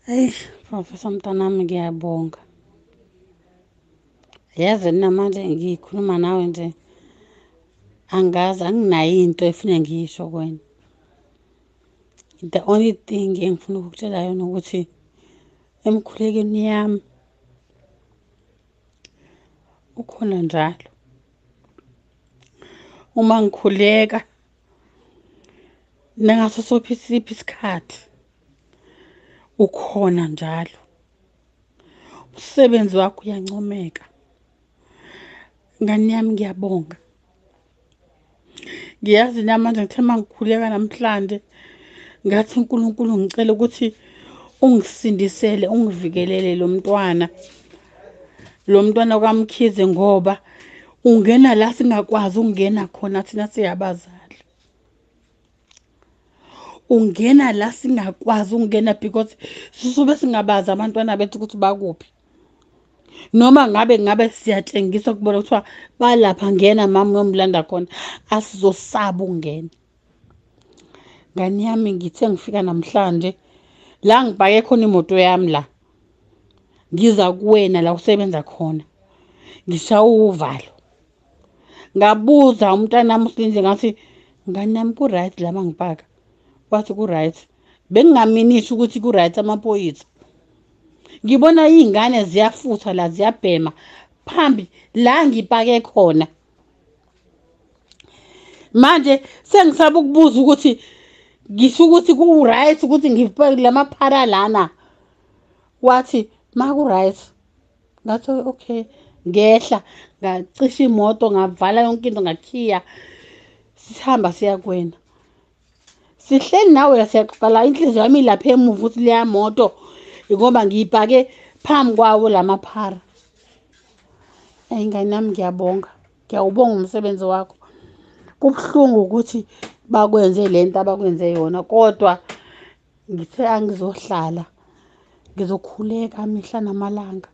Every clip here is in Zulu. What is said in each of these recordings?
Eyi, Professor mntanami, ngiyabonga. Yazi namanje ngikhuluma nawe nje, angazi, anginayo into efuna ngiyisho kuwena. The only thing engifuna ukukutshela yona ukuthi emkhulekweni yami ukhona njalo. Uma ngikhuleka nangaso sophi siphi isikhathi ukhona njalo. Umsebenzi wakho uyancomeka. Ngani yami, ngiyabonga. Ngiyazi namanje ngithe uma ngikhuleka namhlanje ngathi, uNkulunkulu, ngicela ukuthi ungisindisele, ungivikelele lo mntwana, lo mntwana kwaMkhize, ngoba ungena la singakwazi ukungena khona thina siyabazali. Ungena la singakwazi ukungena because sisuke singabazi abantwana bethu ukuthi bakuphi. Noma ngabe ngabe siyatshengiswa kubona kuthiwa balapha, ngena mama uyomlanda khona, asizosaba ukungena. Ngani yami, ngithe ngifika namhlanje la ngibhake khona imoto yami la, ngiza kuwena la usebenza khona, ngishawa uvalo. Ngabuza umntanami uSilindile, ngathi, ngani yami, ku-right la mangipaka? Wathi ku-right. Bengingaminishi ukuthi ku-right amaphoyisa. Ngibona iy'ngane ziyafutha la, ziyabhema phambi la ngipake khona. Manje sengisaba ukubuza ukuthi ngisho ukuthi ku-right ukuthi ngipake lamaphara lana. Wathi ma ku-right. Ngathi okay, ngehla, ngacisha imoto, ngavala yonke into, ngakhiya, sihamba siya kuwena. Sihleli nawe, siyaxoxa la, inhliziyo yami ilapha emuva ukuthi leya moto ngoba ngiyipake phambi kwawo lamaphara. Eyi ngane yami, ngiyabonga, ngiyawubonga umsebenzi wakho. Kubuhlungu ukuthi bakwenze lento abakwenze yona, kodwa ngithe angizohlala, ngizokhuleka mihla namalanga.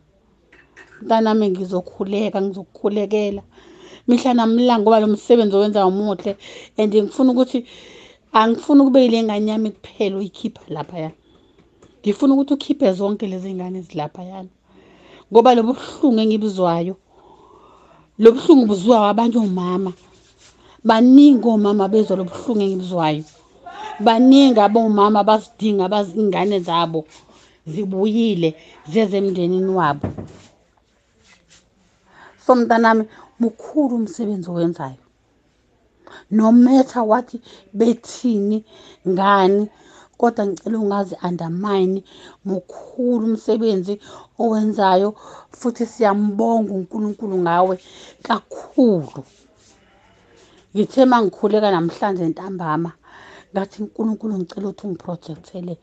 Mntanami, ngizokhuleka, ngizokukhulekela mihla namalanga ngoba lo msebenzi owenza umuhle and ngifuna ukuthi, angifuni ukube yile ngane yami kuphela uyikhipha laphaya. Ngifuna ukuthi ukhiphe zonke lezi ngane ezilaphayana ngoba lobu buhlungu engibuzwayo, lo buhlungu buzwiwa abanye omama. Baningi omama bezwa lo buhlungu engibuzwayo. Baningi abomama abazidinga ingane zabo zibuyile zeze emndenini wabo. So mntanami, mukhulu umsebenzi owenzayo. No matter what bethini ngani, kodwa ngicela ungazi undermine. Mukhulu umsebenzi owenzayo futhi siyambonga uNkulunkulu ngawe kakhulu. Ngithe mangikhuleka namhlanje ntambama ngathi, uNkulunkulu, ngicela ukuthi ungiprotectele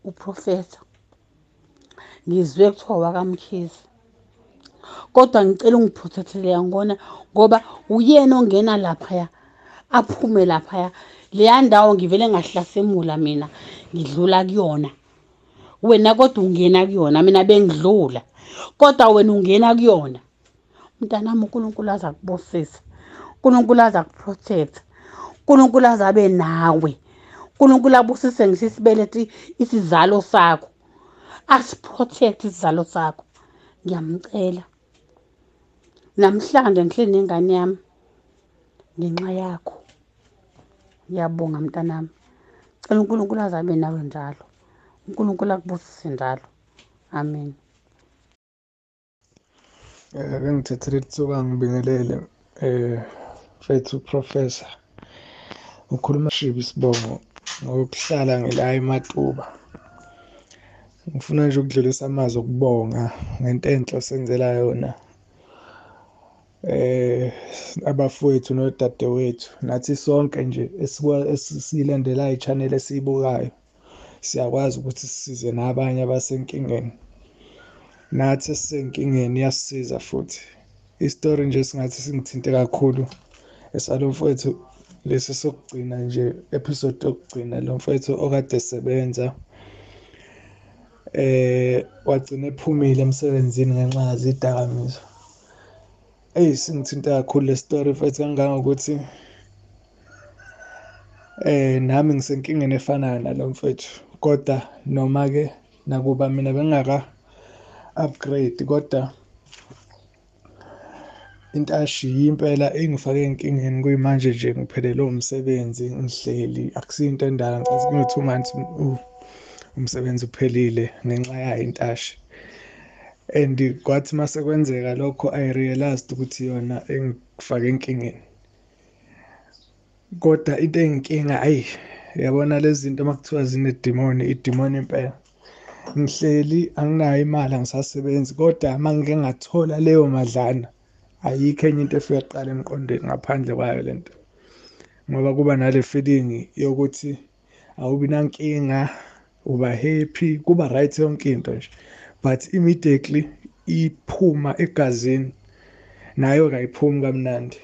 uProfessor. Ngizwe kuthiwa wakaMkhize, kodwa ngicela ungiprotectele yangona ngoba uyena ongena laphaya aphume laphaya. Leya ndawo ngivele ngahlasimula mina, ngidlula kuyona. Wena kodwa ungena kuyona, mina bengidlula, kodwa wena ungena kuyona. Mntanami, uNkulunkulu aza kubusisa, uNkulunkulu aza kuprotect, uNkulunkulu azabe nawe, uNkulunkulu abusise ngisho isibeletho, isizalo sakho, asiprotect isizalo sakho. Ngiyamcela. Namhlanje ngihleli nengane yami ngenxa yakho. Ngiyabonga mntanami. Cela uNkulunkulu azabe nawe njalo, uNkulunkulu akubusise njalo. Amen. Ake ngithathele ithuba ngibingelele mfethu Professor. Ukhuluma Shibi isibongo, ngokuhlala ngila eMatuba. Ngifuna nje ukudlulisa amazwi okubonga ngento enhle osenzela yona. Abafowethu nodadewethu, nathi sonke nje esilandelayo i-channel, esiyibukayo, siyakwazi ukuthi sisize nabanye abasenkingeni. Nathi esisenkingeni iyasisiza futhi. Isitori nje singathi singithinte kakhulu esalo mfowethu lesi sokugcina nje, episode yokugcina, lo mfowethu okade esebenza wagcina ephumile emsebenzini ngenxa yezidakamizwa. Eyi, singithinta kakhulu le story mfethu, kangangokuthi nami ngisenkingeni efanayo nalo mfethu, kodwa noma-ke Nakuba mina bengingaka upgrade, kodwa intashi impela engifake enkingeni kuyimanje nje ngiphelelwe umsebenzi, ngihleli akusiyo into endala, ngicabanga kuno 2 months umsebenzi uphelile ngenxa yayo intashi. And kwathi mase kwenzeka lokho I realized ukuthi yona engifake enkingeni. Kodwa into eyinkinga, ayi yabona lezi zinto makuthiwa zinedimoni, idimoni impela. Ngihleli anginayo imali, angisasebenzi, kodwa mangike ngathola leyo madlana ayikho enye into efika kuqala emqondweni ngaphandle kwayo lento, ngoba kuba nale feeling yokuthi awubi nankinga, uba happy, kuba right yonke into nje, but immediately iphuma egazini nayo kayiphumi kamnandi.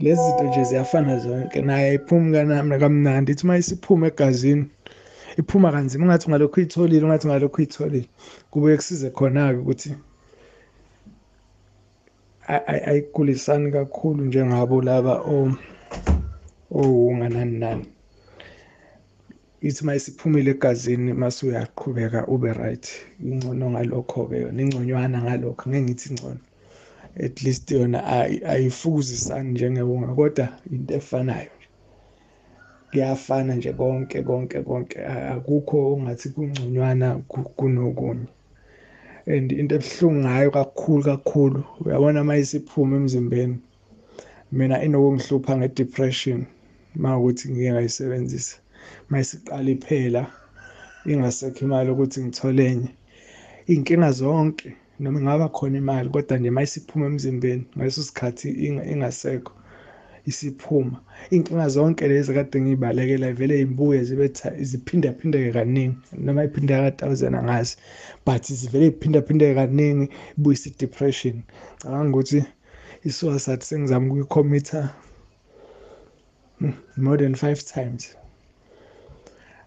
Lezi zinto nje ziyafana zonke, nayo ayiphumi kamnandi. Ithi uma isiphuma egazini iphuma kanzima, ungathi ngalokhu uyitholile, ungathi ngalokhu uyitholile. Kubuye kusize khona-ke ukuthi ayigulisani kakhulu njengabo laba owunga nani nani. Ithi uma isiphumile egazini mase uyaqhubeka ube right. Ingcono ngalokho-ke yona, ingconywana ngalokho, ngeke ngithi ingcono, at least yona ayifukuzisani njengewunga, kodwa into efanayo nje, kuyafana nje konke konke konke, akukho ongathi kungconywana kunokunye. And into ebuhlungu ngayo kakhulu kakhulu, uyabona uma isiphuma emzimbeni, mina inokungihlupha nge-depression uma ukuthi ngike ngayisebenzisa. Uma isiqala iphela ingasekho imali ukuthi ngithole enye, iy'nkinga zonke noma ingaba khona imali, kodwa nje uma isiphuma emzimbeni ngaleso sikhathi ingasekho, isiphuma iy'nkinga zonke lezi kade ngiyibalekela vele zibuye zibe ziphindaphindeke kaningi, noma iphindeka ka-1000 angazi, but zivele ziphindaphindeke kaningi, ibuyisa i-depression. Ngicabanga ukuthi i-suicide sengizama ukuyi-commit-a more than 5 times,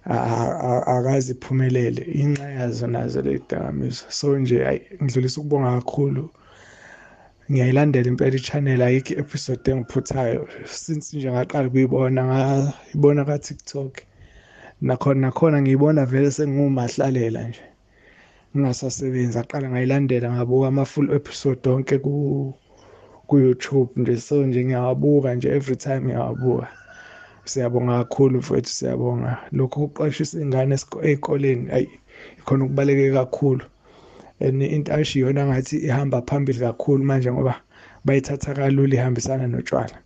akaze iphumelele inxa yazo nazo ley'dakamizwa. So nje ayi, ngidlulisa ukubonga kakhulu, ngiyayilandela impela i-channel, ayikho i-episode engiphuthayo since nje ngaqala ukuyibona, ngayibona ka-TikTok, nakhona ngiyibona vele sengiwumahlalela nje ngingasasebenzi. Aqala ngayilandela, ngabuka ama-full episode onke ku-YouTube nje, so nje ngiyawabuka nje every time ngiyawabuka. Siyabonga kakhulu mfowethu, siyabonga. Lokho ukuqwashisa iy'ngane ey'koleni, ayi ikhona ukubaluleke kakhulu. And intashi iyona ngathi ihamba phambili kakhulu manje ngoba bayithatha kalula, ihambisana notshwala.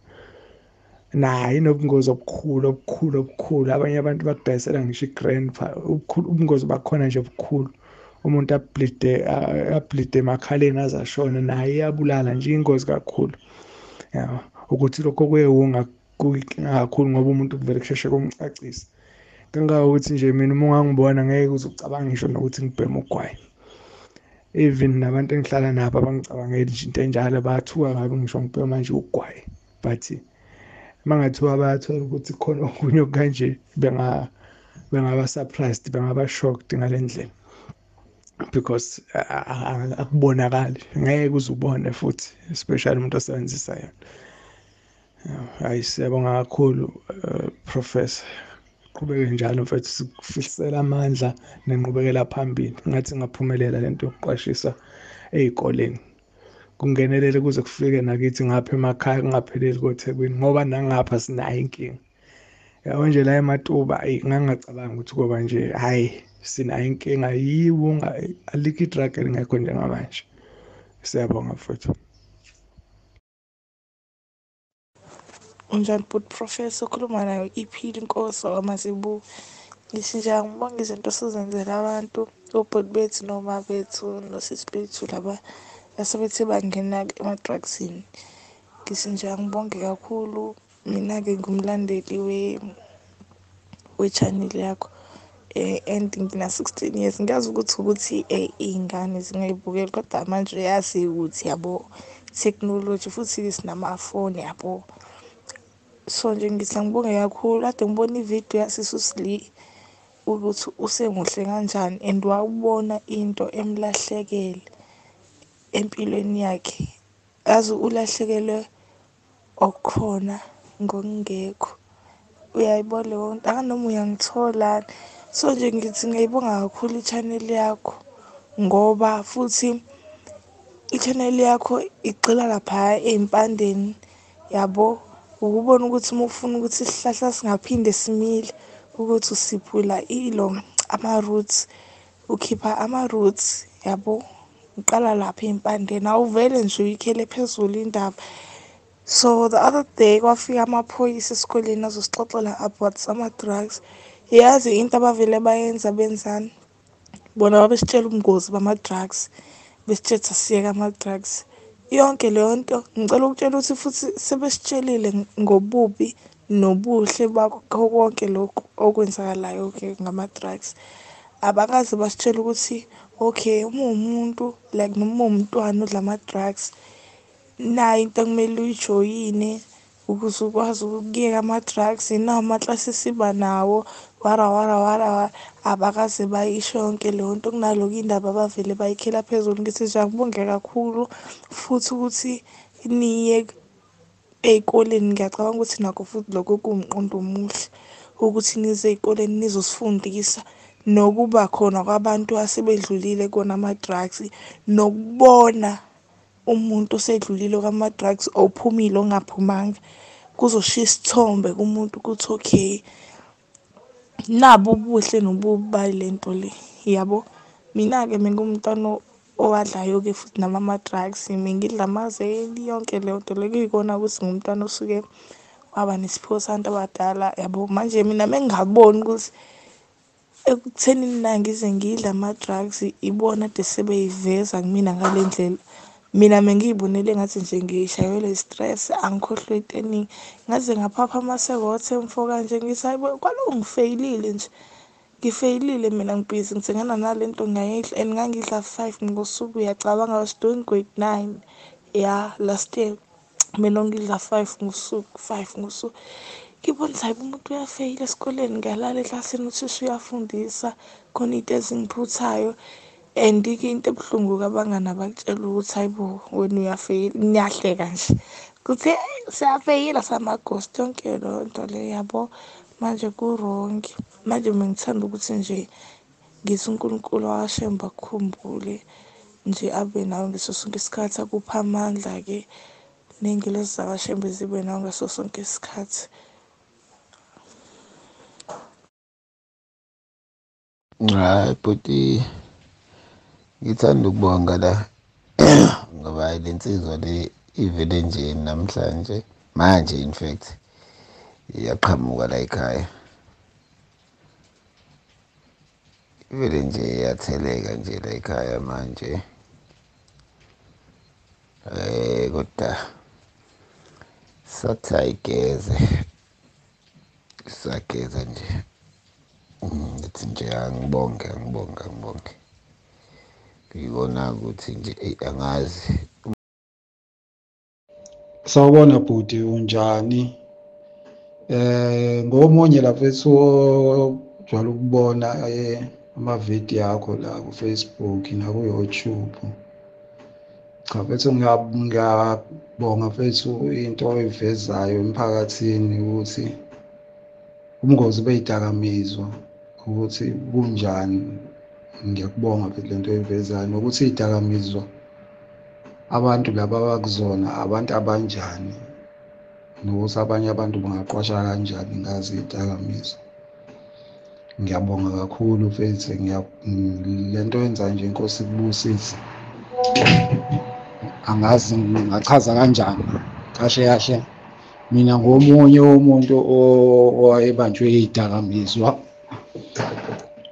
Nayo inobungozi obukhulu obukhulu obukhulu, abanye abantu bakudayisela ngisho i-grandpa, ubungozi bakhona nje obukhulu. Umuntu ablide emakhaleni aze ashone, naye iyabulala nje, ingozi kakhulu. Yabo, ukuthi lokho kwewunga kuyinkinga kakhulu ngoba umuntu kuvele kusheshe kumcacise. Kangangokuthi nje mina uma ungangibona ngeke uze ucabange ngisho nokuthi ngibhema ugwayi. Even nabantu engihlala nabo abangicabangeli nje into enjalo, bayathuka kabi ngisho ngibhema nje ugwayi, but mangathiwa bayathola ukuthi khona okunye okukanje, bengaba surprised, bengaba shocked ngale ndlela, because akubonakali, ngeke uze ubone futhi, especially umuntu osebenzisa yona. Hayi, siyabonga kakhulu Professor, qhubeke njalo mfethu, sikufisela amandla nenqubekela phambili. Ngathi ngaphumelela lento yokuqwashisa ey'koleni, kungenelele kuze kufike nakithi ngapha emakhaya, kungapheleli koThekwini, ngoba nangapha sinayo inkinga. Yabo nje la eMatuba, ayi ngangingacabanga ukuthi koba nje, hhayi sinayo inkinga, yiwunga alikho i-drug elingekho njengamanje. Siyabonga mfowethu. Unjani bhuti Professor, ukhuluma nayo iphile inkosi wakwaMazibuko. Ngithi nje angibonge izinto osuzenzela abantu, obhuti bethu noma bethu nosisi bethu laba asebethe bangena ema-drugsini. Ngithi nje angibonge kakhulu. Mina-ke ngumlandeli we-channel yakho. And ngina 16 years, ngiyazi ukuthi iy'ngane zingayibukeli, kodwa manje uyazi ukuthi yabo technology futhi sinamafoni yabo. So nje ngithi angibonge kakhulu, kade ngibona ividiyo yasisi uSli ukuthi usemuhle kanjani and wawubona into emlahlekele empilweni yakhe. Yazi ulahlekelwe okukhona ngokungekho. Uyayibona leyo nto, anganoma uyangithola. So nje ngithi ngiyayibonga kakhulu i-channel yakho, ngoba futhi i-channel yakho igxila lapha ey'mpandeni yabo, ukubona ukuthi uma ufuna ukuthi isihlahla singaphinde simile ukuthi usiphula ilo ama-roots, ukhipha ama-roots yabo, uqala lapha ey'mpandeni, awuvele nje uyikhele phezulu indaba. So the other day kwafika amaphoyisa esikoleni azosixoxela about ama-drugs. Yazi into abavele bayenza benzani? Bona babesitshela ubungozi bama-drugs, besitshela ukuthi asiyeke ama-drugs. Yonke leyo nto ngicela ukutshela ukuthi futhi sebesitshelile ngobubi nobuhle bakho konke lokhu okwenzakalayo-ke ngama-drugs. Abakaze basitshele ukuthi okay, uma uwumuntu like noma uwumntwana odla ama-drugs, nayi into ekumele uyijoyine ukuze ukwazi ukuyeka ama-drugs, nawo amaklasi esiba nawo, wara wara wara. Abakaze bayisho yonke leyo nto, kunaloko indaba abavele bayikhela phezulu. Ngithi nje angibonge kakhulu futhi ukuthi niye ey'koleni. Ngiyacabanga ukuthi nakho futhi lokho kuwumqondo omuhle ukuthi nize ey'koleni nizosifundisa nokuba khona kwabantu asebedlulile kona ama-drugs, nokubona umuntu osedlulile kwama-drugs ophumile ongaphumanga, kuzoshiya isithombe kumuntu ukuthi okay, nabo ubuhle nobubi bale nto le yabo. Mina-ke mengiwumntwana owadlayo-ke futhi nami ama-drugs, mengidla amazeli, yonke leyo nto le, kuyikona ukuthi ngumntwana osuke waba nesiphiwo sabantu abadala yabo. Manje mina mengingaboni ukuthi ekuthenini na ngize ngidle ama-drugs, ibona kade sebeyiveza kumina ngale ndlela. Mina mengiyibonele ngathi nje ngishayelwe i-stress, angikhohlwe into eningi, ngaze ngaphapha amasekothe mfo kanje, ngithi hayi bo, kwaloku ngifeyilile nje, ngifeyilile mina, ngibhizi ngithengana nale nto ngiyayidla. And ngangidla 5 ngosuku, uyacabanga, I was doing grade 9 ya last year, mina ngidla 5 ngosuku, 5 ngosuku. Ngibona ukuthi hayi bo, umuntu uyafeyila esikoleni, ngiyalala eklasini, uthisha uyafundisa, khona into ezingiphuthayo. And-ke into ebuhlungu-ke abangani abakutshela ukuthi hayi bo, wena uyafeyila, niyahleka nje kuthi siyafeyila sama-ghost, yonke leyo nto le yabo. Manje ku-wrong. Manje mina ngithanda ukuthi nje ngithi uNkulunkulu wakashembe akukhumbule nje, abe nawe ngaso sonke isikhathi, akuphe amandla-ke, ney'ngelosi zakashembe zibe nawe ngaso sonke isikhathi. Hayi bhuti, ngithanda ukubonga la ngoba le nsizwa le ivele nje namhlanje manje, in fact iyaqhamuka la ekhaya, ivele nje yatheleka nje la ekhaya manje. Kodwa sathi ayigeze, sageza nje, ngithi nje angibonge angibonge angibonge. Ngibona ukuthi nje angazi. Sawubona bhuti, unjani? Ngomunye laphethu ojwayele ukubona amavidiyo akho la ku-Facebook naku-YouTube. Cha mfethu, ngiyabonga mfethu into oyivezayo emphakathini ukuthi ubungozi beyidakamizwa ukuthi bunjani. Ngiyakubonga mfethu lento oyivezayo, nokuthi iyidakamizwa abantu laba abakuzona abantu abanjani, nokuthi abanye abantu bangaqwasha kanjani ngazo iyidakamizwa. Ngiyabonga kakhulu mfethu, lento oyenzayo nje inkosi ikubusise. Angazi ngingachaza kanjani kahle kahle. Mina ngomunye womuntu owayebanjwe iyidakamizwa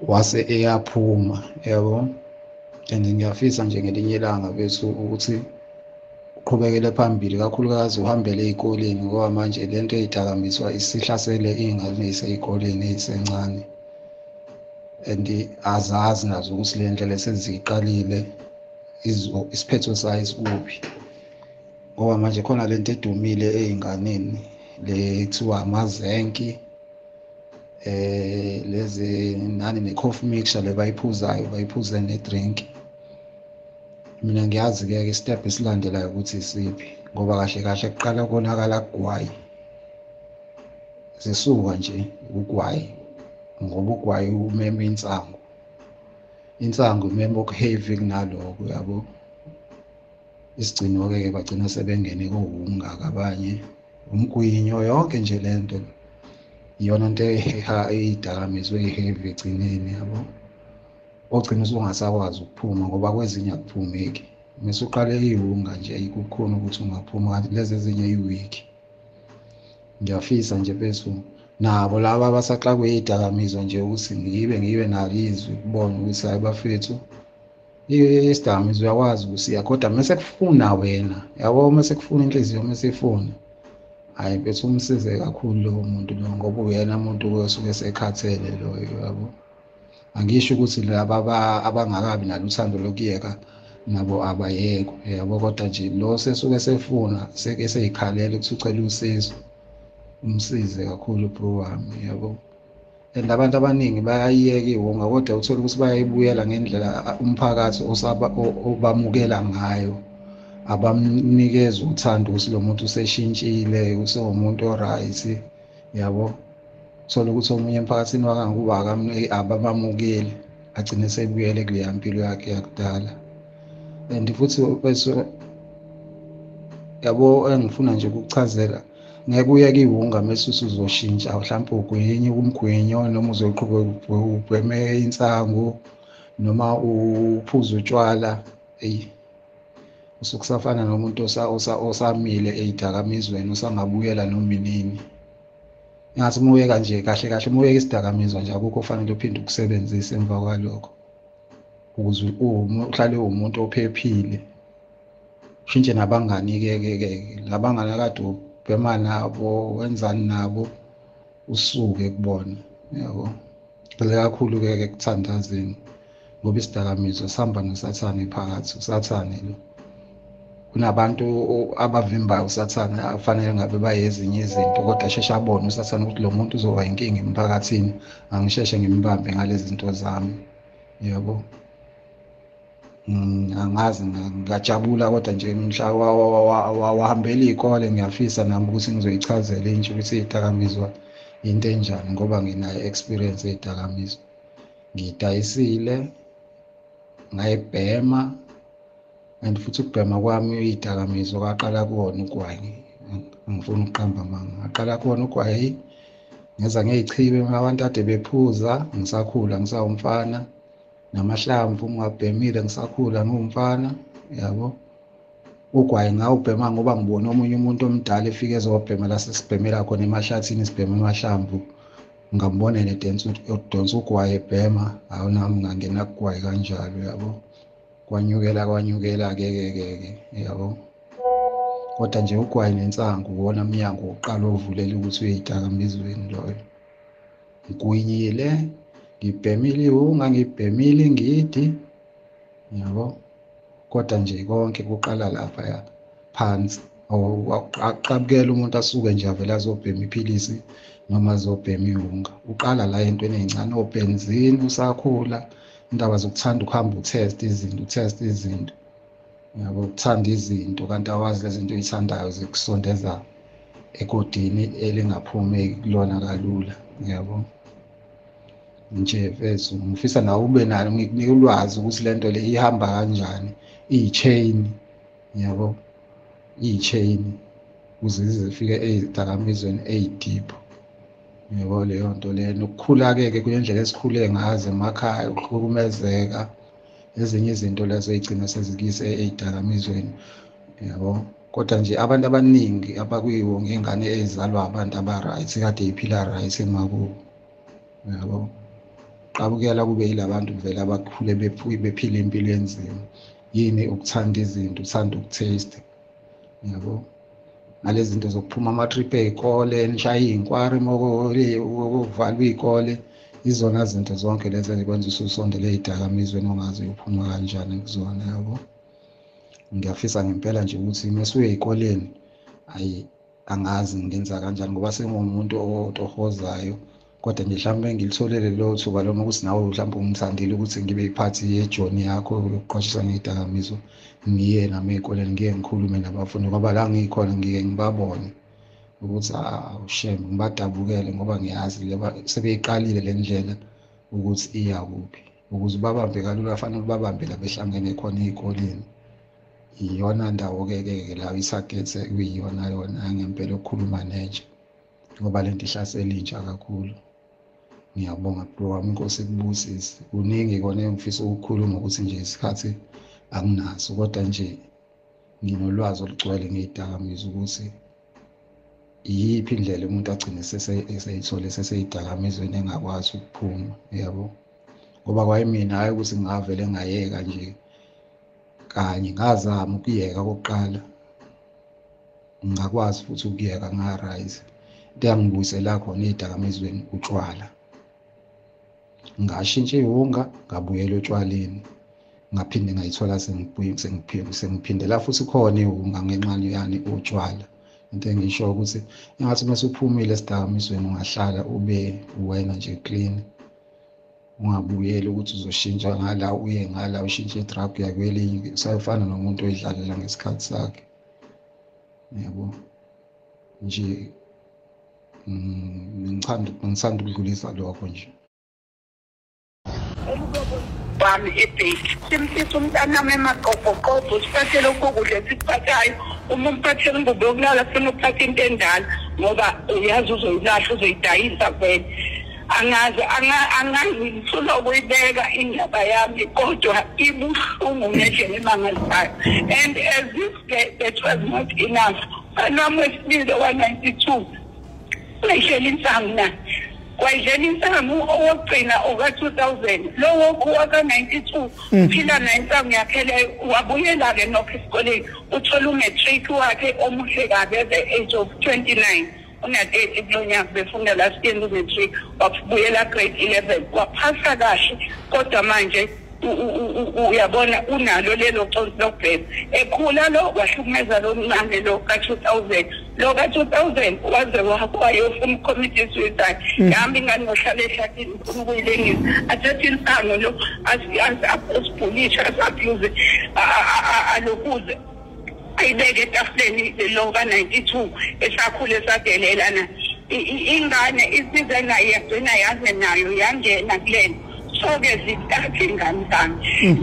wase eyaphuma yabo, and ngiyafisa nje ngelinye ilanga bethu ukuthi uqhubekele phambili, kakhulukazi uhambele ey'koleni, ngoba manje lento eyidakamizwa isihlasele iy'ngane ey'sey'koleni ey'sencane, and azazi nazo ukuthi le ndlela eseziyiqalile isiphetho sayo isikuphi, ngoba manje khona lento edumile ey'nganeni le kuthiwa amazenki, lezi nani ne-coffee mixture le bayiphuzayo, bayiphuze ne-drink. Mina ngiyazi-ke ke step esilandelayo ukuthi isiphi, ngoba kahle kahle kuqala konakala kugwayi, zisuka nje ugwayi. Ngoba ugwayi umema insangu, insangu imema oku-heavy kunaloko, yabo. Isigcino-ke ke bagcina sebengene kowungaka abanye, umgwinyo, yonke nje le nto iyona nto eheha iyidakamizwa eyi-heavy egcineni, yabo. Ogcina usungasakwazi ukuphuma ngoba kwezinye akuphumeki. Mase uqale iwunga nje ayikukhona ukuthi ungaphuma, kanti lezi ezinye i-weak. Ngiyafisa nje bethu nabo laba abasaxakwe iyidakamizwa nje ukuthi ngibe nalo izwi kubona ukuthi hayi bafethu, isidakamizwa uyakwazi ukusiya, kodwa mase kufuna wena, yabo, mase kufuna inhliziyo, mase ifuna, hayi bethu umsize kakhulu lowo muntu lo, ngoba uyena umuntu osuke esekhathele loyo, yabo. Angisho ukuthi laba abangakabi nalo uthando lokuyeka nabo abayekwe, yabo, kodwa nje lo sesuke sefuna seke seyikhalela ukuthi ucela usizo, umsize kakhulu bro wami, yabo. And abantu abaningi bayayiyeka iwunga, kodwa uthola ukuthi bayayibuyela ngendlela umphakathi obamukela ngayo, abamnikeza uthando ukuthi lo muntu useshintshile, usewumuntu o-right, yabo. Uthola ukuthi omunye emphakathini wakanguba abamamukeli, agcine sebuyele kuleya mpilo yakhe yakudala. And futhi bese yabo, engifuna nje ukukuchazela, ngeke uyeke iwunga mase usuzoshintsha mhlawumbe ugwinye umgwinyo, noma uzoqhubeka ubheme insangu, noma uphuze utshwala, eyi usukusafana nomuntu osamile eyidakamizweni, usangabuyela noma inini. Ngathi uma uyeka nje kahle kahle, uma uyeka isidakamizwa nje akukho ofanele uphinde ukusebenzise emva kwalokho, ukuze uhlale uwumuntu ophephile. Ushintshe nabangani-ke ke ke, labangani akade ubhema nabo, wenzani nabo, usuke kubona, yabo. Gxile kakhulu-ke ke ekuthandazeni, ngoba isidakamizwa sihamba noSathane phakathi, uSathane lo. Kunabantu abavimbayo uSathane afanele ngabe bayezinye izinto, kodwa asheshe abone uSathane ukuthi lo muntu uzoba inkinga emphakathini, angisheshe ngimbambe ngalezi zinto zami, yabo. Angazi, ngajabula kodwa nje mhla wahambela iy'kole, ngiyafisa nami ukuthi ngizoyichazela intsha ukuthi iy'dakamizwa into enjani, ngoba nginayo experience yey'dakamizwa. Ngiyidayisile, ngayibhema, and futhi ukubhema kwami iy'dakamizwa kwaqala kuwona ugwayi, angifuni ukuqamba amanga, ngaqala kuwona ugwayi, ngeza ngey'chibe abantu kade bephuza ngisakhula ngisawumfana, namahlamvu ngingabhemile ngisakhula ngiwumfana, yabo. Ugwayi ngawubhema ngoba ngibona omunye umuntu omdala efika ezobhema la sesibhemela khona emahlathini, sibhema amahlamvu, ngambona edonsa ugwayi ebhema, hawu nami ngangena kugwayi kanjalo, yabo. Kwanyukela kwanyukela ke ke ke ke, yabo. Kodwa nje ugwayi nensangu uwona mnyango wokuqala ovulela ukuthi uyeyidakamizweni loyo. Ngigwinyile, ngibhemile iwunga, ngibhemile ingidi, yabo. Kodwa nje konke kuqala lapha phansi. Aqabukela umuntu asuke nje avele azobhema iphilisi noma azobhema iwunga. Uqala la entweni ey'ncane, obhenzini usakhula, indaba zokuthanda ukuhamba utheste izinto, utheste izinto, yabo, ukuthanda izinto kanti awazi lezi zinto oyithandayo zikusondeza egodini elingaphumeki kulona kalula, yabo. Nje mfethu ngifisa nawe ube nalo, ngikunike ulwazi ukuthi le nto le ihamba kanjani, iyi-chain, yabo, iyi-chain ukuze ize ifike ey'dakamizweni ey'deep, yabo, leyo nto leyo. Nokukhula-ke ke kule ndlela esikhule ngazo emakhaya, ukuhlukumezeka, ezinye izinto lezo ey'gcina sezikuyise ey'dakamizweni, yabo. Kodwa nje abantu abaningi abakuyiwo ngey'ngane ey'zalwa abantu aba-right, kade y'phila right emakubo, yabo. Qabukela kube yilabantu vele abakhule bephila impilo enzima. Yini ukuthanda izinto, uthanda uku-taste, yabo. Nalezi zinto zokuphuma ama-trip ey'kole, nishaye iy'nkwari kuvalwe iy'kole, izona zinto zonke lezi ezikwenza ususondele ey'dakamizweni ongazi uyophuma kanjani kuzona, yabo. Ngiyafisa ngempela nje ukuthi mase uye ey'koleni, ayi angazi ngenza kanjani ngoba sengumuntu otohozayo, kodwa nje mhlawumbe ngilitholele lelo thuba loma ukuthi nawe mhlawumbe ungithandile ukuthi ngibe yiphathi yejoni yakho yokuqwashisa ngey'dakamizwa, ngiye nami ey'koleni ngiye ngikhulume nabafundi, ngoba la ngikhona ngike ngibabone Ukuthi awushem ngibadabukele ngoba ngiyazi leba sebeyiqalile le ndlela ukuthi iya kuphi. Ukuze babambe kalula fanele babambe la behlangene khona ezikoleni. Iyona ndawo ke ke la i-target kuyiyona yona ngempela ukukhuluma nentsha ngoba lento ihlasela intsha kakhulu. Ngiyabonga bro wami, inkosi ikubusise. Kuningi kona engifisa ukukhuluma ukuthi nje isikhathi anginaso, kodwa nje nginolwazi olugcwele ngezidakamizwa ukuthi iyiphi indlela umuntu agcine eseyithole seseyidakamizweni engakwazi ukuphuma, yabo. Ngoba kwayimina hayi ukuthi ngavele ngayeka nje kanye, ngazama ukuyeka okokuqala ngakwazi futhi ukuyeka nga-rise. Into eyangibuyisela khona ey'dakamizweni utshwala. Ngashintsha iwunga ngabuyela otshwaleni, ngaphinde ngayithola sengiphindela futhi khona iwunga ngenxa yani utshwala. Into engisho ukuthi engathi uma usuphumile esidakamizweni ungahlala ube wena nje clean, ungabuyeli ukuthi uzoshintsha ngala uye ngala ushintshe i-drug uya kwelinye, usayofana nomuntu oyidlalela ngesikhathi sakhe, yabo. Nje ngithanda ukudlulisa lokho nje. Wami ebheki simfisa umntanami emaqoqoqoqo, siphathele ukudla esikuphathayo. Uma umphathele ingubo yokulala funa ukuphatha into endala ngoba uyazi uzoyilahla uzoyidayisa vele. Angazi angazi ukuyibeka indaba yami kodwa ibuhlungu ngendlela emangalisayo. And as if that was not enough, nami wesibili wa-92 wayidlela insangu na wayidlela insangu owokugcina oka-2000 lowo waka-92 phila nayo insangu yakhe leyo. Wabuyela-ke nokho esikoleni, uthola u-matric wakhe omuhle kabi at the age of 29, una-30 kulo nyaka befunda last year u-matric, wabuyela grade 11 waphasa kahle. Kodwa manje uyabona unalo lelo consi lokubhema. Ekhula lo wahlukumeza lo mncane lo ka-2000, lo ka-2000 waze wayofuna uku-commit suicide. Yahamba ingane ngohlala ehlathini ufuna ukuyilengisa, athathe insango lo asibhulishe asi-abuse alokuze ayibeke etafuleni lo ka-92 esakhula esadelela na. Ingane isize nayo yagcina yaze nayo yangena kulena. So-ke zintathu iy'ngane zami,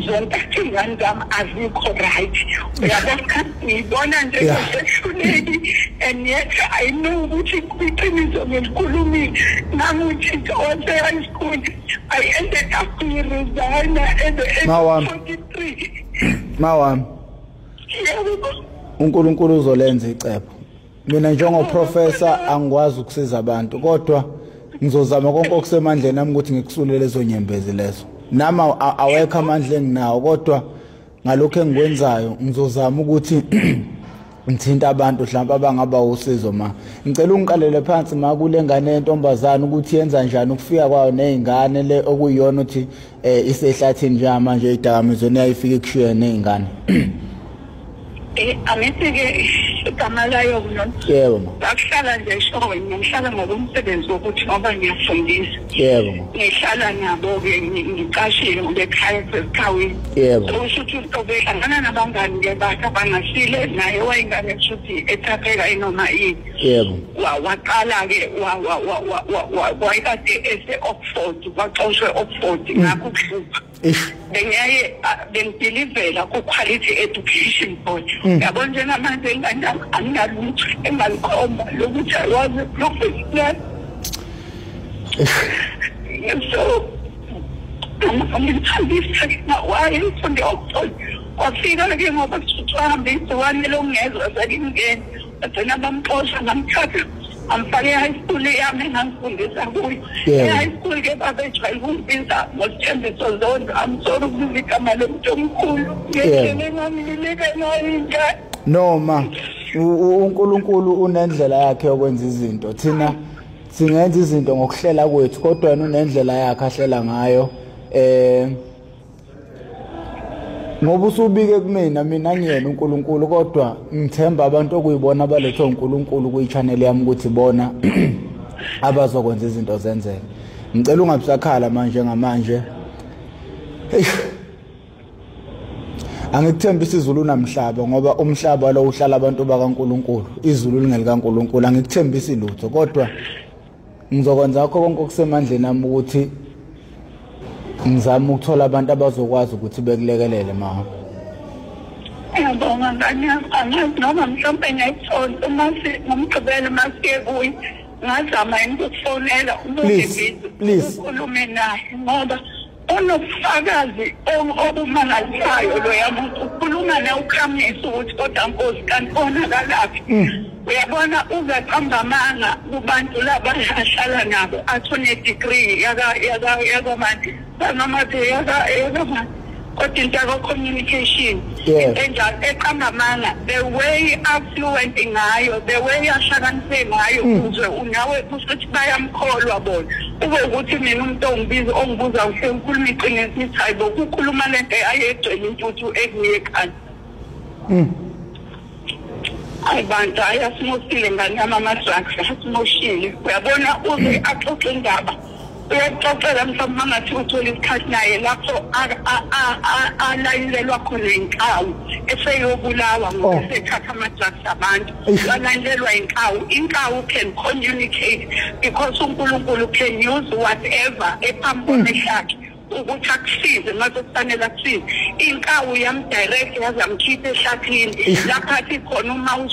zontathu iy'ngane zami azikho right. Uyabona ngiyibona nje ngisehluleki and yet I know ukuthi iqiniso ngilikhulumile. Nganguthitha wase-high school, I ended up ngi-resigna at the age of 43. Mawami, uNkulunkulu uzolenza icebo. Mina njengoprofessor angikwazi ukusiza abantu, kodwa ngizozama konke okusemandleni ami ukuthi ngikusulele lezo nyembezi lezo. Nami awekho amandla enginawo, kodwa ngalokho engikwenzayo ngizozama ukuthi ngithinta abantu mhlawumbe abangaba usizo. Ma ngicela ungiqalele phansi ma kule ngane yentombazana ukuthi yenza njani ukufika kwayo nezingane le okuyiyona ukuthi isehlathini njengamanje idakamizweni yayifika ikushiye nezingane. Angithi-ke igama layo nona. Yebo ma. Ngakuhlala nje eshoweni, ngihlala ngokomsebenzi wokuthi ngoba ngiyafundisa. Yebo ma. Ngihlala nabo-ke ngiqashile ngoba ekhaya kusezikhawini. Yebo. Kusho ukuthi ubehlangana nabangani-ke bakhe abangasile naye wayengane kusho ukuthi ethatheka inoma yini. Yebo. Waqala-ke wayekade ese-Oxford, waxoshwe e-Oxford ngakho ukuhlupha. Bengiyaye bengidilivela ku-quality education board. Yabo njengamanje ingane anginalutho engalikhomba lokuthi I was a professional. So ngimthambisa wayefunde e-Oxford. Wafika-ke ngoba kuthiwa igciwane lokungezwa selingena, bagcina bamxosha ngamthatha amfake e-high school yami engangifundisa kuyo. E-high school ke babejwayele ukungibiza ngoSithembiso Zondo. I'm sorry ukubiza igama lomuntu omkhulu ngendlela engangilileke ngayo ingane. Noma uNkulunkulu unendlela yakhe yokwenza izinto. Thina singenza izinto ngokuhlela kwethu, kodwa yena unendlela yakhe ahlela ngayo. Ngoba usubike kumina, mina ngiyena uNkulunkulu, kodwa ngithemba abantu okuyibona abalethwe uNkulunkulu kuyi-channel yami ukuthi bona abazokwenza izinto zenzeke. Ngicela ungabisakhala manje ngamanje. Angikuthembisi izulu namhlaba, ngoba umhlaba lo uhlala abantu bakaNkuluNkulu, izulu lingelikaNkuluNkulu. Angikuthembisi lutho, kodwa ngizokwenza konke okusemandleni ami ukuthi ngizame ukuthola abantu abazokwazi ukuthi bekulekelele mama. Ngiyabonga ngane yami, angazi noma mhlawumbe ngiyayithola uma ngomgqibelo masiye kuye. Ngazama ukufonela Please, please. Ukhulume naye ngoba unobufakazi obumangalisayo loya muntu. Ukhuluma naye ukhamisa ukuthi kodwa Nkosi kanti onakalaphi. Uyabona uzaqamba amanga kubantu laba ahlala nabo, athi une-degree yakamanje yaka kodwa into yaka-communication enjalo, eqamba amanga. The way affluent ngayo, the way ahlakaniphe ngayo, uzwe unawe kusho ukuthi bayamkholwa bona. Ube ukuthi mina umuntu ongibiza ongibuza uhle ngikhuluma iqiniso, ngithi hayi bo, kukhuluma lento ayegcwele intuthu ekuye ekhanda. Hayi bantu, hayi asimosile ngane yami, ama-drugs asimoshile. Uyabona uze axoxe indaba, uyakuxoxela mhlawumbe uma ngathi uthola isikhathi naye lapho alayelelwa khona inkawu eseyobulawa ngoba esethatha ama-drugs abantu. Alayelelwa inkawu. Inkawu can communicate because uNkulunkulu can use whatever ephambi kwamehlo akhe ukuthi akusize mase kufanele akusize. Inkawu yamdirect yaze yamkhipha ehlathini lapho athi khona uma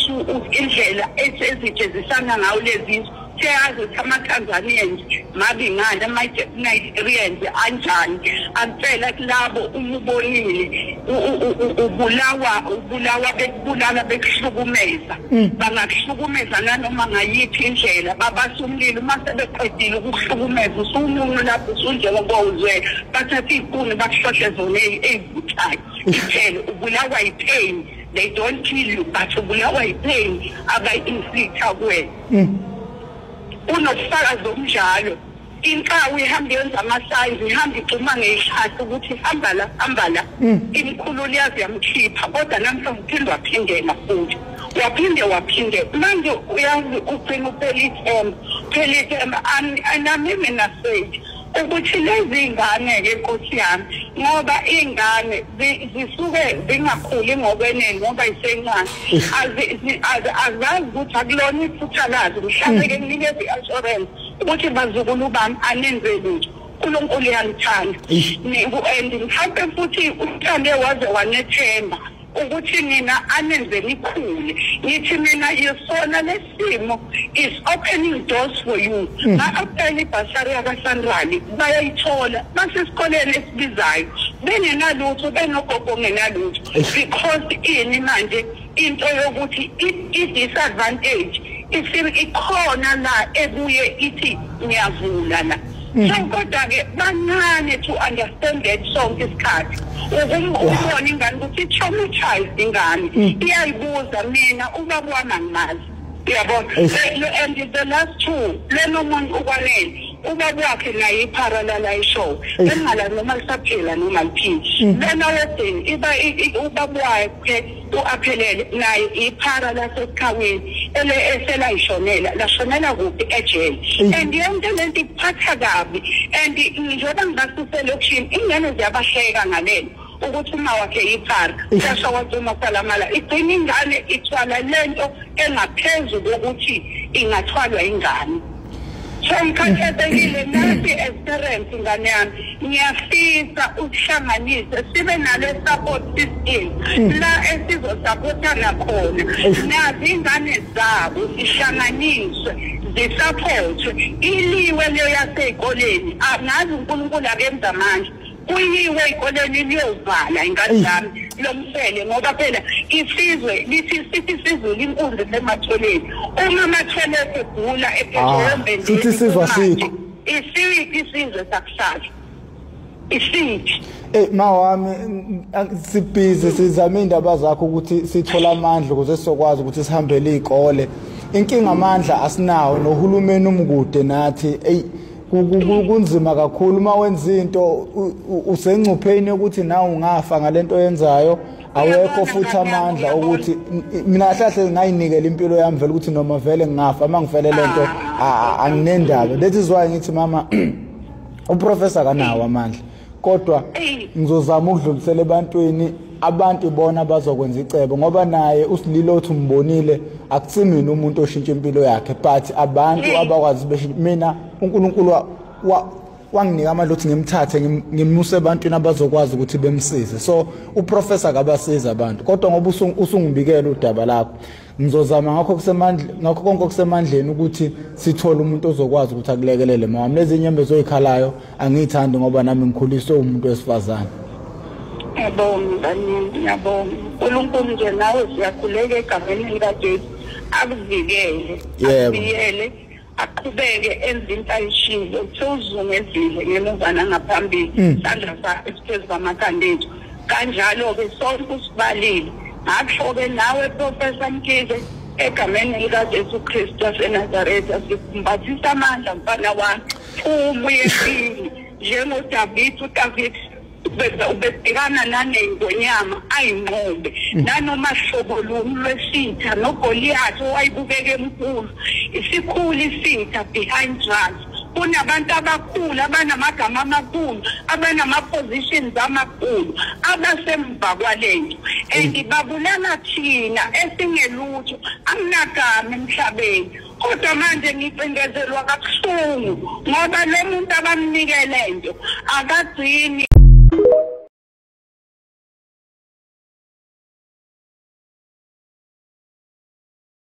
indlela ezijezisana ngawo lezi seyazi ukuthi ama-Tanzanians mabi ngani, ama-Nigerians anjani. Akutshela kulabo uma ubonile ubulawa bekubulala bekuhlukumeza, bangakuhlukumeza nanoma ngayiphi indlela, babasa umlilo. Uma sebeqedile ukukuhlukumeza usumuncu lapho usunjengoba uzwela, bathatha iy'nkuni bakuhlohle zona ey'vuthayo. Ithele ubulawa yi-pain. They don't kill you but ubulawa yi-pain abayi-inflicta kuwena. Unobufakazi obunjalo. Inkawu ihamba yenza ama-signs, ihamba igxuma ngeyihlahla ukuthi hamba la, hamba la. Imkhululi yaze yamkhipha, kodwa namhlanje uphinde waphindela futhi, waphinde waphinde. Manje uyazi ugcina uphela ithemba, phela ithemba. Nami mina said ukuthi lezi ngane-ke Nkosi yami, ngoba iy'ngane zisuke zingakhuli ngokwenene ngoba yisencane, azazi ukuthi akulona iphutha lazo. Mhlawumbe-ke nginikeza i-assurance ukuthi bazukulu bami anenze lutho, uNkulunkulu uyanithanda. And mhlawumbe futhi uthande waze wanethemba ukuthi nina anenze nikhule. Ngithi mina yisona lesimo is opening doors for you. Ba-apply ibhasari yakaSanrali bayayithola, basesikoleni esibizayo bengenalutho, benogogo ongenalutho, because ini manje into yokuthi i-disadvantage ikhona la ebuye ithi ngiyavula la. So kodwa-ke bancane to understand that sonke isikhathi. Ukubona ingane ukuthi i-traumatized ingane, iyayibuza mina ubaba wami angimazi, uyabona. And the last two, lena omunye ukwanele ubaba wakhe naye iphara ishow bengingalazi noma lisaphila noma liphila. Lena wesini iba ubaba wakhe u-aphelele naye iphara lasesikhaweni eselayishonela, lashonela kuphi? Ejele. And yonke lento ikuphatha kabi. And njengoba ngibasuselokishini ingane ziyabahleka ngalelo ukuthi uma wakhe iphara yasho wathi uma salamala, igcina ingane ithwala lento engaphezu kokuthi ingathwalwa ingane. So ngikhathazekile nasi as parents ingane yami, ngiyafisa ukuhlanganise sibe nale support system la esizosupportana khona, nazi ingane zabo zihlanganiswe zisupportwe, iliwe leyo yasey'koleni. Angazi uNkulunkulu akenza amandla, kuyiwe ey'koleni liyovala ingane zami lomsele, ngoba phela isizwe lithi sithi isizulu inkunzi esematholeni, uma amathole esegula ephethwe sithi isizwe asikho. Isiphi isizwe sakusasa? Isiphi? Ma wami, sibhizi sizama iy'ndaba zakho ukuthi sithole amandla ukuze sizokwazi ukuthi sihambele iy'kole. Inkinga amandla asinawo, nohulumeni umkude nathi. Eyi kunzima kakhulu uma wenza into usengcupheni yokuthi nawe ungafa ngalento oyenzayo. Awekho futhi amandla ukuthi mina kahle ngayinikela impilo yami vele ukuthi noma vele ngingafa uma ngifele lento anginendaba. That is why ngithi mama uprofessor kanawo amandla, kodwa ngizozama ukudlulisela ebantwini. Abantu bona bazokwenza icebo, ngoba naye uSililo uthi umbonile, akusimina umuntu oshintsha impilo yakhe, but abantu abakwazi beshintsha. Mina uNkulunkulu wanginika amandla ukuthi ngimthathe ngimuse ebantwini abazokwazi ukuthi bemsize. So uprofessor akabasiza abantu, kodwa ngoba usungibikela udaba lakho, ngizozama ngakho kusemandla, ngakho konke okusemandleni ukuthi sithole umuntu ozokwazi ukuthi akulekelele mama. Lezi nyembezi oyikhalayo angiyithandi, ngoba nami ngikhuliswe umuntu wesifazane. Ngiyabonga, ngiyabonga. uNkulunkulu nje nawe siyakhuleka egameni likaJesu akuvikele, akubiyele, aqhubeke enze into ayishilo, sewuzungezile ngemuva nangaphambili, isandla sakhe siphezu kwamakhanda ethu. Kanjalo-ke sonke usibalile. Ngakusho-ke nawe Professor Mkhize, egameni likaJesu Kristu waseNazaretha, sikumbathisa amandla mfana wami, phuma uye empini njengoDavid. uDavid ubebhekana nanengonyama ayinqobe, nanoma hlobo luni lwesitha, noGoliath owayibukeka emkhulu. Isikhulu isitha behind drugs. Kunabantu abakhulu abanamagama amakhulu, abanama-positions amakhulu, abasemva kwalento, and babulala thina esingelutho, anginagama emhlabeni. Kodwa manje ngicindezelwa kabuhlungu ngoba lo muntu abamnike lento akagcini.